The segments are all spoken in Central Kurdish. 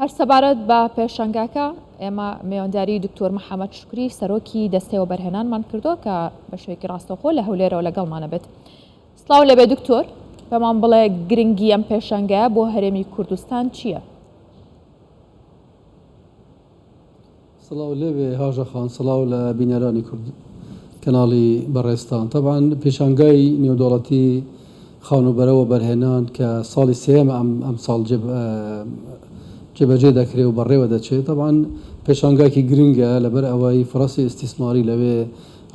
هەر سەبارەت بە پێشانگاکە ئێمە مێوانداری دکتۆر محەمەد شوکری سەرۆکی دەستەی وەبەرهێنانمان کردووە کە بە شێوەیەکی ڕاستەوخۆ لە هەولێرەوە لەگەڵمانە بێت. سڵاو لەبێ دکتۆر، پێمان بڵێ گرنگی ئەم پێشانگایە بۆ هەرێمی کوردستان چییە؟ سڵاو لێبێ هاژە خان سڵاو لە بینەرانی کورد کەناڵی بەڕێزتان تەبعەن پێشانگای نێودەوڵەتی خانووبەرە وەبەرهێنان کە ساڵی سێیەمە ئەم ئەمساڵ جێبەجێ دەکرێ و بەڕێوە دەچێت تەبعەن پێشانگاکی گرنگە لەبەر ئەوەی فرەسی ئیستیسماری لەوێ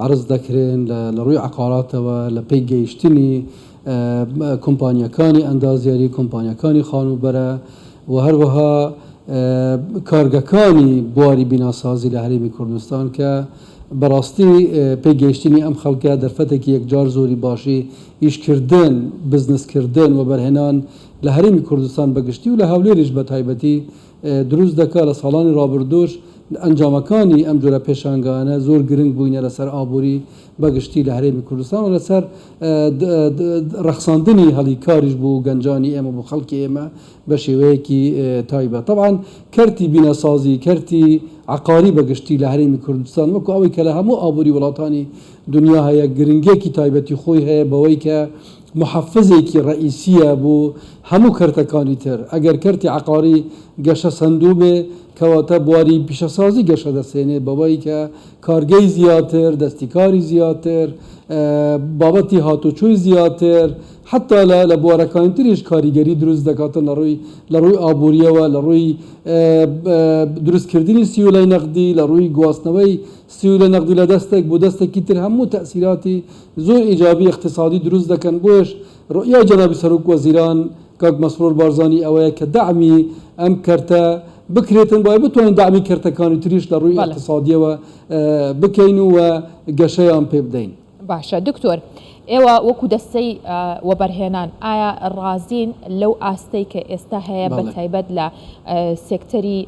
عەرز دەکرێن لە ڕووی عەقاراتەوە لە پێی گەیشتنی کۆمپانیاکانی ئەندازیاری، کۆمپانیاکانی خانووبەرە و هەروەها کارگەکانی بواری بیناسازی لە هەرێمی کوردستان کە بەڕاستی پێگەیشتنی ئەم خەڵکە دەرفەتێکی یەکجار زۆری باشی ئیشکردن، بزنسکردن، وەبەرهێنان لە هەرێمی کوردستان بە گشتی و لە هەولێریش بە تایبەتی دروست دەکات، لە ساڵانی ڕابردووش ئەنجامەکانی ئەم جۆرە پێشانگانە زۆر گرنگ بووینە لەسەر ئابووری بە گشتی لە هەرێمی کوردستان و لەسەر ڕەخساندنی هەڵی کاریش بۆ گەنجانی ئێمە بۆ خەڵکی ئێمە بە شێوەیەکی تایبەت. تەبعەن کەرتی بیناسازی، کەرتی عەقاری بە گشتی لە هەرێمی کوردستان وەکو ئەوەی کە لە هەموو ئابووری وڵاتانی دنیا هەیە گرنگیەکی تایبەتی خۆی هەیە بەوەی کە موحەفزێکی ڕەئیسییە بۆ هەموو کەرتەکانی تر. ئەگەر کەرتی عەقاری گەشە سەندوو بێ، کەواتە بواری پیشەسازی گەشە دەسێنێ بەوەی کە کارگەی زیاتر، دەستی کاری زیاتر، بابەتی هاتوچۆی زیاتر، حەتا لە لە بوارەکانی تریش کاریگەری دروست دەکاتن لە ڕووی لە ڕووی ئابوورییەوە، لە ڕووی دروستکردنی سیولەی نەقدی، لە ڕووی گواستنەوەی سیولە نەقدی لە دەستێک بۆ دەستێکی تر هەموو تەئسیراتی زۆر ئیجابی ئیقتیسادی دروست دەکەن، بۆیەش ڕوئیای جەنابی سەرۆک وەزیران کاک مەسرور بارزانی ئەوەیە کە دەعمی ئەم کەرتە بکرێتن بۆ ئەوەی بتوانین دەعمی کەرتەکانی تریش لە ڕووی ئیقتیسادیەوە بکەین و گەشەیان پێ بدەین. باشە دکتۆر ئێوە وەکو دەستەی وەبەرهێنان ئایا ڕازین لەو ئاستەی کە ئێستا هەیە بە تایبەت لە سێکتەری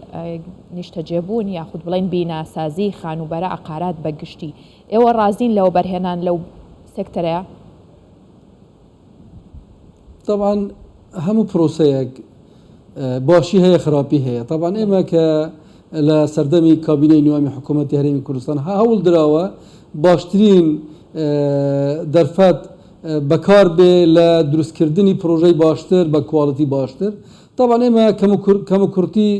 نیشتەجێبوون یاخود بڵێن بیناسازی خانووبەرە عەقارات بە گشتی ئێوە ڕازین لە وەبەرهێنان لەو سێکتەرەیە؟ تەبعەن هەموو پرۆسەیەک باشی هەیە خراپی هەیە تەبعەن ئێمە کە لە سەردەمی کابینەی نوێمی حکوومەتی هەرێمی کوردستان هەوڵ دراوە باشترین دەرفەت بەکار بێ لە دروستکردنی پرۆژەی باشتر بە کواڵیتی باشتر تەبعەن ئێمە کەم و کورتی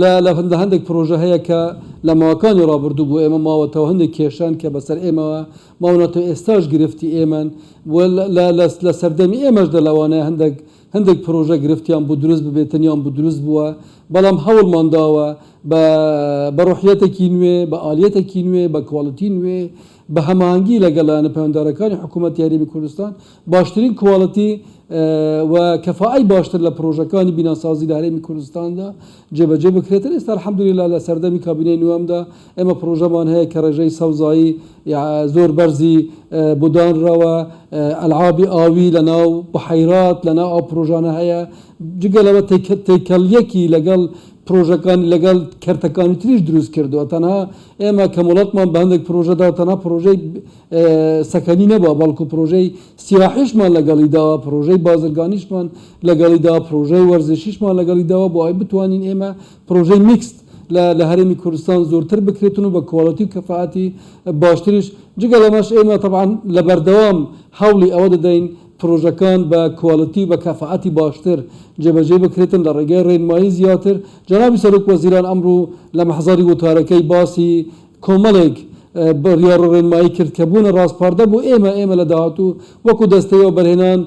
لە لە هەندێک پرۆژە هەیە کە لە ماوەکانی ڕابردوو بۆ ئێمە ماوەتەوە هەندێک کێشان کە بەسەر ئێمەوە ماونەتەوە ئێستاش گرفتی ئێمەن و لە لە سەردەمی ئێمەشدا لەوانەیە هەندێک هەندێک پرۆژە گرفتیان بۆ دروست ببێتن یان بۆ دروست بووە بەڵام هەوڵمان داوە بە بە ڕۆحیەتێکی نوێ بە ئالیەتێکی نوێ بە کواڵیتی نوێ بە هەماهەنگی لەگەڵ لایەنە پەیوەنددارەکانی حکوومەتی هەرێمی کوردستان باشترین کواڵیتی و کەفائەی باشتر لە پرۆژەکانی بیناسازی لە هەرێمی کوردستاندا جێبەجێ بکرێتن ئێستا الحمدللە لە سەردەمی کابینەی نوێمدا ئێمە پڕۆژەمان هەیە کە ڕێژەی سەوزایی زۆر بەرزی بۆ دانراوە، ئەلعابی ئاوی لەناو بحەیرات لەناو ئەو پڕۆژانە هەیە، جگە لەوە تێکەڵیەکی لەگەڵ پڕۆژەکانی لەگەڵ کەرتەکانی تریش دروست کردووە، تەنها ئێمە کە مۆڵەتمان بە هەندێک پڕۆژە دا تەنها پڕۆژەی سەکەنی نەبووە، بەڵکو پڕۆژەی سیاحیشمان لەگەڵی داوە، پڕۆژەی بازرگانیشمان لەگەڵی داوە، پڕۆژەی وەرزشیشمان لەگەڵی داوە بۆ ئەوەی بتوانین ئێمە پڕۆژەی mixed لە لە هەرێمی کوردستان زۆرتر بکرێتن و بە کواڵیتی و کەفائەتی باشتریش، جگە لەمەش ئێمە تەبعەن لە بەردەوام هەوڵی ئەوە دەدەین پڕۆژەکان بە کواڵیتی و بە کەفائەتی باشتر جێبەجێ بکرێتن لە ڕێگای ڕێنمایی زیاتر، جەنابی سەرۆک وەزیران ئەمڕۆ لە مەحزەری وتارەکەی باسی کۆمەڵێک بڕیار و ڕێنمایی کرد کە بوونە ڕاسپاردە بۆ ئێمە، ئێمە لە داهاتوو وەکو دەستەی وەبەرهێنان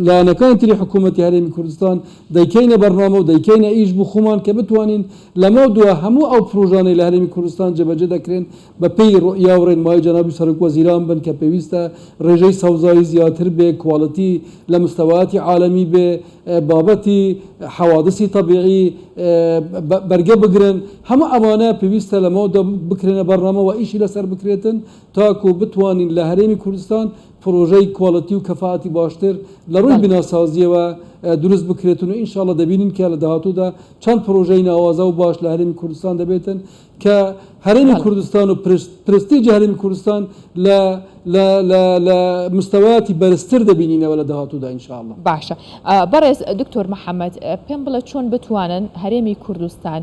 لایەنەکانی تری حکوومەتی هەرێمی کوردستان دەیکەینە بەرنامە و دەیکەینە ئیش بۆ خۆمان کە بتوانین لەمەودوا هەموو ئەو پرۆژانەی لە هەرێمی کوردستان جێبەجێ دەکرێن بە پێی ڕوئیا و ڕێنمایی جەنابی سەرۆک وەزیران بن کە پێویستە ڕێژەی سەوزایی زیاتر بێ، کواڵیتی لە مستەوایاتی عالەمی بێ، بابەتی حەوادسی تەبیعی بەرگە بگرن، هەموو ئەمانە پێویستە لەمەودا بکرێنە بەرنامە و ئیشی لەسەر بکرێتن تاکو بتوانین لە هەرێمی کوردستان پڕۆژەی quality و کەفائەتی باشتر لە ڕووی بیناسازییەوە دروست بکرێتن و ئینشاڵڵا دەبینین کە لە داهاتوودا چەند پڕۆژەی ناوازە و باش لە هەرێمی کوردستان دەبێتن کە هەرێمی کوردستان و پرستیجی هەرێمی کوردستان لە لە لە لە مستەوایاتی بەرزتر دەبینینەوە لە داهاتوودا ان شاء اللە. باشە بەڕێز دکتۆر محەمەد پێم بڵێ چۆن بتوانن هەرێمی کوردستان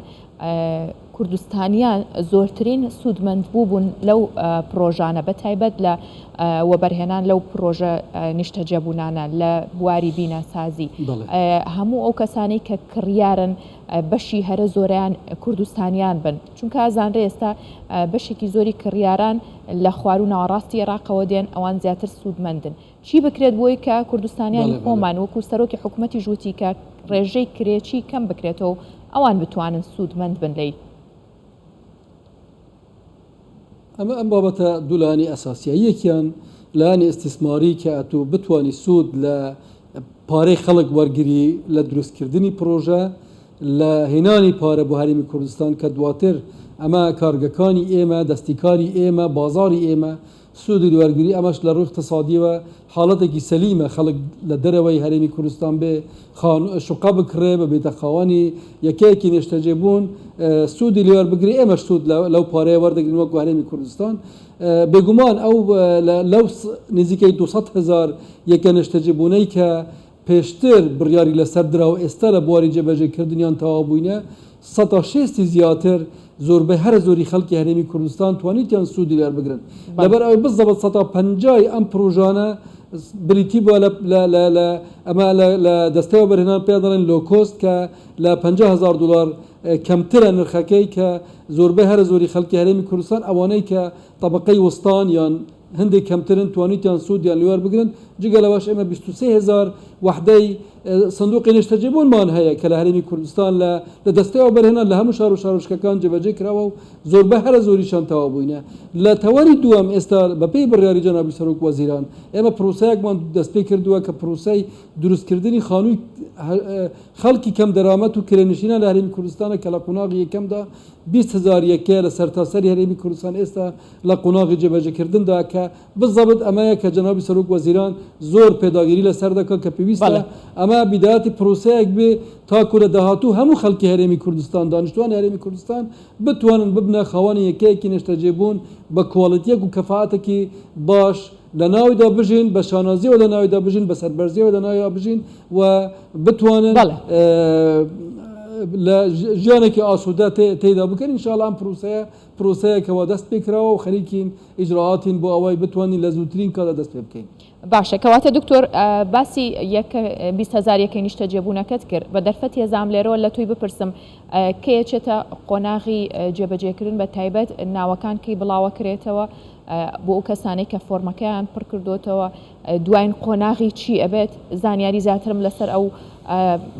کوردستانیان زۆرترین سوودمەند بووبوون لەو پڕۆژانە بە تایبەت لە وەبەرهێنان لەو پڕۆژە نیشتەجێبوونانە لە بواری بیناسازی هەموو ئەو کەسانەی کە کڕیارن بەشی هەرە زۆریان کوردستانیان بن چونکە ئازانرێ ئێستا بەشێکی زۆری کڕیاران لە خواروو ناوەڕاستی ئێراقەوە دێن ئەوان زیاتر سوودمەندن چی بکرێت بۆی کە کوردستانیانی خۆمان وەکو سەرۆکی حکومەتیش وتی کە ڕێژەی کرێچی کەم بکرێتەوە و ئەوان بتوانن سوودمەند بن لێی؟ ئەمە ئەم بابەتە دوو لایەنی ئەساسیە یەکیان لایەنی ئیستیسماری کە ئەتوو بتوانی سوود لە پارەی خەڵک وەرگری لە دروستکردنی پرۆژە لە هێنانی پارە بۆ هەرێمی کوردستان کە دواتر ئەمە کارگەکانی ئێمە دەستیکاری ئێمە بازاری ئێمە سوودی وەرگری، ئەمەش لە ڕووی اقتصادیەوە حاڵەتێکی سەلیمە، خەڵک لە دەرەوەی هەرێمی کوردستان بێ خانوو شوقە بکڕێ، ببێتە خاوەنی یەکەیەکی نێشتەجێبوون، سوودی لێ وەربگرێ، ئێمەش سوود لەو پارەیە وەردەگرین وەکو هەرێمی کوردستان. بێگومان ئەو لەو نزیکەی 200,000 یەکە نێشتەجێبوونەی کە پێشتر بڕیاری لەسەر درا و ئێستا لە بواری جێبەجێکردنیان تەواو بووینە، سەتا شێستی زیاتر زۆربەی هەرە زۆری خەڵکی هەرێمی کوردستان توانیتیان سوودی لێ وەربگرن. لەبەر ئەوەی بزەبت سەتا پەنجای ئەم پڕۆژانە بریتی بووە لە لە لە لە ئەمە لە لە دەستەی وەبەرهێنان پێیان دەڵێن low cost کە لە 50 هەزار دۆلار کەمترە نرخەکەی کە زۆربەی هەرە زۆری خەڵکی هەرێمی کوردستان ئەوانەی کە تەبەقەی وستان یان هەندێک کەمترن توانیتیان سوودیان لێ وەربگرن، جگە لەوەش ئێمە 23,000 وەحدەی سندوقی نیشتەجێبوونمان هەیە کە لە هەرێمی کوردستان لە لە دەستەی وەبەرهێنان لە هەموو شار و شارۆچکەکان جێبەجێ کراوە و زۆربەی هەرە زۆریشیان تەواو بووینە. لە تەوەری دووەم ئێستا بەپێی بڕیاری جەنابی سەرۆک وەزیران ئێمە پرۆسەیەکمان دەستپێکردووە کە پرۆسەی دروستکردنی خانووی خەڵکی کەم دەرامەت و کرێنشینان لە هەرێمی کوردستانە کە لە قۆناغی یەکەمدا 20,000 یەکەیە لە سەرتاسەری هەرێمی کوردستان ئێستا لە قۆناغی جێبەجێکردندا کە بزەبت ئەمەیە کە جەنابی سەرۆک وەزیران زۆر پێداگیری لەسەر دەکات کە پێویستە ئەمە بیدایەتی پرۆسەیەک بێ تاکو لە داهاتوو هەموو خەڵکی هەرێمی کوردستان دانیشتوانی هەرێمی کوردستان بتوانن ببنە خاوەنی یەکەیەکی نیشتەجێبوون بە quality یەک و کەفائەتێکی باش لە ناویدا بژین بە شانازیەوە لە ناویدا بژین بە سەربەرزیەوە لە ناویا بژین و بتوانن لە ژیانێکی ئاسوودە تێدا بکەن ئینشاءاللە ئەم پرۆسەیە پرۆسەیەکە وا دەست پێکراوە و خەریکین ئیجرائاتین بۆ ئەوەی بتوانین لە زووترین کاتدا دەست پێ بکەین. باشە کەواتە دکتۆر باسی یەک 20 هەزار یەکەی نیشتەجێبوونەکەت کرد بە دەرفەتی هەزام لێرەوە لە تۆی بپرسم کەی ئەچێتە قۆناغی جێبەجێکردن بە تایبەت ناوەکان کەی بڵاوەکرێتەوە بۆ ئەو کەسانەی کە فۆرمەکەیان پڕکردوتەوە دواین قۆناغی چی ئەبێت زانیاری زیاترم لەسەر ئەو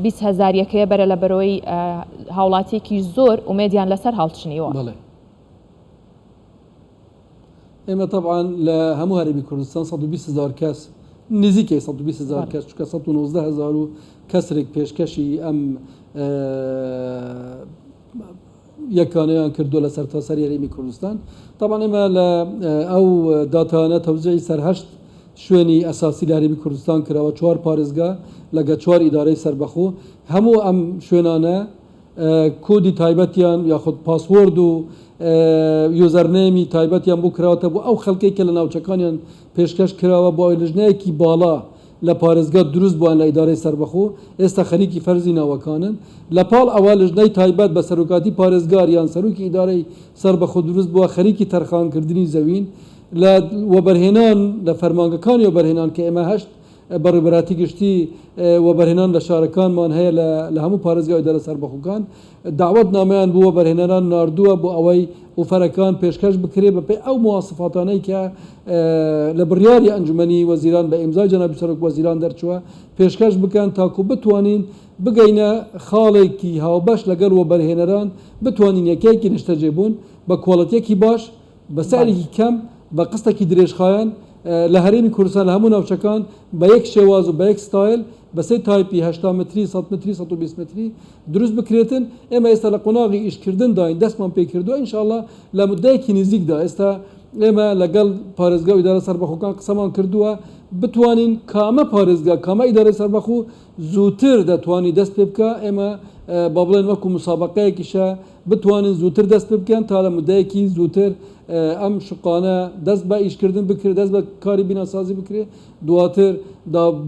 20 هەزار یەکەیە بەرە لە بەرەوەی هاوڵاتیەکی زۆر ئومێدیان لەسەر هەڵچنیوە. بەڵێ ئێمە تەبعەن لە هەموو هەرێمی کوردستان 120 هەزار کەس نزیکەی 120 هەزار کەس چونکە 119 هەزار و کەسرێک پێشکەشی ئەم یەکانەیان کردووە لە سەرتاسەری هەرێمی کوردستان. تەبعەن ئێمە لە ئەو داتایانە تەوزیعی سەر هەشت شوێنی ئەساسی لە هەرێمی کوردستان کراوە، چوار پارێزگا لەگە چوار ئیدارەی سەربەخۆ. هەموو ئەم شوێنانە کۆدی تایبەتیان یاخود password و username ی تایبەتیان بۆ کراوەتە بۆ ئەو خەڵکەی کە لە ناوچەکانیان پێشکەش کراوە بۆ ئەوەی لژنەیەکی باڵا لە پارێزگا دروست بووان لە ئیدارەی سەربەخۆ، ئێستا خەریکی فەرزی ناوەکانن. لە پاڵ ئەوە لژنەی تایبەت بە سەرۆکاتی پارێزگار یان سەرۆکی ئیدارەی سەربەخۆ دروست بووە خەریکی تەرخانکردنی زەوین لە وەبەرهێنان لە فەرمانگەکانی وەبەرهێنان کە ئێمە هەشت بەڕێوبەراتی گشتی وەبەرهێنان لە شارەکانمان هەیە لە هەموو پارێزگا و ئیدارە سەربەخۆکان دەعوەت نامەیان بۆ وەبەرهێنەران ناردووە بۆ ئەوەی ئۆفەرەکان پێشکەش بکرێت بەپێی ئەو مواسفاتانەی کە لە بڕیاری ئەنجومەنی وەزیران بە ئیمزای جەنابی سەرۆک وەزیران دەرچووە پێشکەش بکەن تاکو بتوانین بگەینە خاڵێکی هاوبەش لەگەڵ وەبەرهێنەران بتوانین یەکەیەکی نیشتەجێبوون بە quality یەکی باش بە سعرێکی کەم بە قستێکی درێژخایەن لە هەرێمی کوردستان لە هەموو ناوچەکان بە یەک شێواز و بە یەک ستایل بە سێ type ی 80 متری 100 متری 120 متری دروست بکرێتن ئێمە ئێستا لە قۆناغی ئیشکردنداین دەستمان پێ کردووە ئینشاءاللە لە مدەیەکی نزیکدا ئێستا. ئێمە لەگەڵ پارێزگا و ئیدارە سەربەخۆکان قسەمان کردووە بتوانین کامە پارێزگا کامە ئیدارەی سەربەخۆ زووتر دەتوانی دەست پێ بکا ئێمە با بڵێن وەکو مسابقەیەکیشە بتوانین زووتر دەست پێ بکەن تا لە مدەیەکی زووتر ئەم شقانە دەست بە ئیشکردن بکرێت دەست بە کاری بیناسازی بکرێت دواتر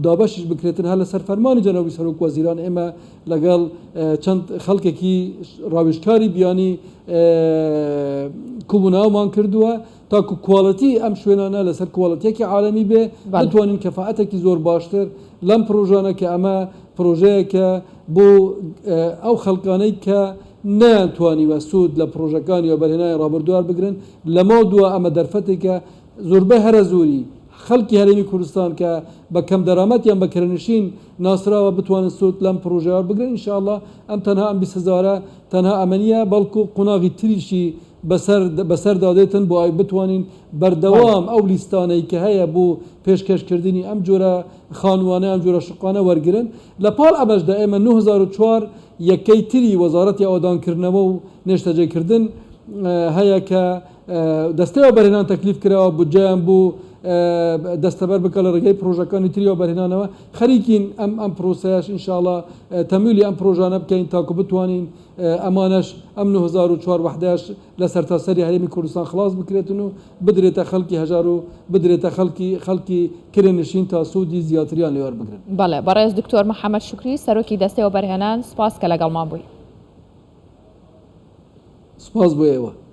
دابەشیش بکرێتن هەر لەسەر فەرمانی جەنابی سەرۆک وەزیران ئێمە لەگەڵ چەند خەڵکێکی ڕاوێژکاری بیانی کوبوونەوەمان کردووە تاکو کواڵێتی ئەم شوێنانە لەسەر کواڵێتیەکی عالەمی بێ بتوانین کەفائەتێکی زۆر باشتر لەم پرۆژانە کە ئەمە پرۆژەیەکە بۆ ئەو خەڵکانەی کە نەیانتوانیوە سوود لە پرۆژەکانی وەبەرهێنانی ڕابردوو وەربگرن لەمەو دوا ئەمە دەرفەتێکە زۆربەی هەرە زۆری خەڵکی هەرێمی کوردستان کە بە کەمدەرامەت یان بە کرێنشین ناسراوە بتوانن سوود لەم پرۆژەیە وەربگرن ان شاء اللە ئەم تەنها ئەم 20 هەزارە تەنها ئەمە نییە بەڵکو قۆناغی تریشی بەسەر بەسەردا دێتن بۆ ئەوەی بتوانین بەردەوام ئەو لیستانەی کە هەیە بۆ پێشکەشکردنی ئەم جۆرە خانووانە ئەم جۆرە شوقانە وەرگرن لە پاڵ ئەمەشدا ئێمە 9004 یەکەی تری وەزارەتی ئاوەدانکردنەوە و نێشتەجێکردن هەیە کە دەستەی وەبەرهێنان تەکلیف کراوە بودجەیان بۆ دەستەبەر بکە لە ڕێگەی پرۆژەکانی تری وەبەرهێنانەوە خەریکین ئەم ئەم پرۆسەیەش ئینشاڵا تەمویلی ئەم پرۆژانە بکەین تاکو بتوانین ئەمانەش ئەم 9004 وەحدەش لە سەرتاسەری هەرێمی کوردستان خڵاس بکرێتن و بدرێتە خەڵکی هەژار و بدرێتە خەڵکی خەڵکی کرێنشین تا سوودی زیاتریان لێ وەربگرن. بەڵێ بەڕێز دکتۆر محەمەد شوکری سەرۆکی دەستەی وەبەرهێنان سوپاس کە لەگەڵمان بووی. سوپاس بۆ ئێوە.